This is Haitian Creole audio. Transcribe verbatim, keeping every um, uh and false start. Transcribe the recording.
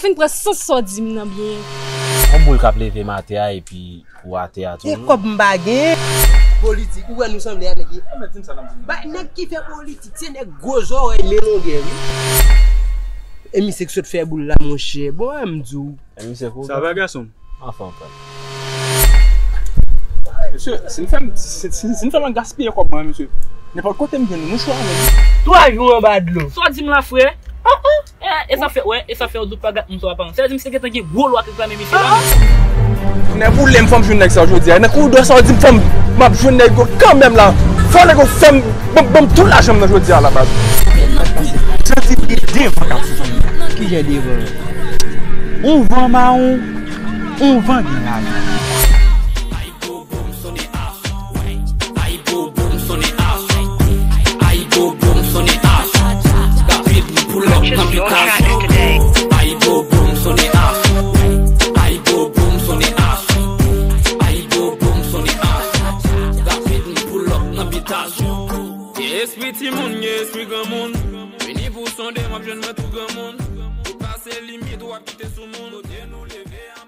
M pran sans sa w di m nan byen. Yon boul k ap leve m atè a epi ou atè a tou. E kòb m pa gen. Politik, ou wè nou sanble a nèg ki. Ba, nèg ki fè politik, se nèg gwo zòrèy men longè, wi. E misye k sot fè boul la, monchè. Bon, e m di w. E misye kou. Sa va, gason? Anfòm, frè m. Mesye, si n fè m, si, si, si n fè m gaspiye kòb mwen, mesye. Nenpòt kote m jwenn nou, nou chwazi. Twa jou anba dlo. Sa w di m la, frè? E, e sa fè, wè, e sa fè w di w pa gat moun sa w ap ann. Sa vle di misye gentan gen gwo lwa k reklame misye la. Nèg ou lè m fè m jwenn nèg sa jodi a. Nèg ou dwe sa w di m fè m, m ap jwenn nèg yo kanmenm la. Fò nèg yo fè m, ban m, ban m tout lajan m nan jodi a la baz. Santi li devan k ap fouti. Ki jan devan? On van mawon, on van gen lajan. Ayibobo m sonnen ach. Ayibobo m sonnen ach. Ayibobo m sonnen ach. Rapid m pull up nan bitasyon. Ayibobo m sonnen ach. Ayibobo m sonnen ach. Ayibobo m sonnen ach. Rapid m pull up nan bitasyon. Gen espri timoun, gen espri granmoun. Vini pou sonde, w ap jwenn mwen tou granmoun. Ou pase limit, w ap kite sou moun. Kote nou leve a.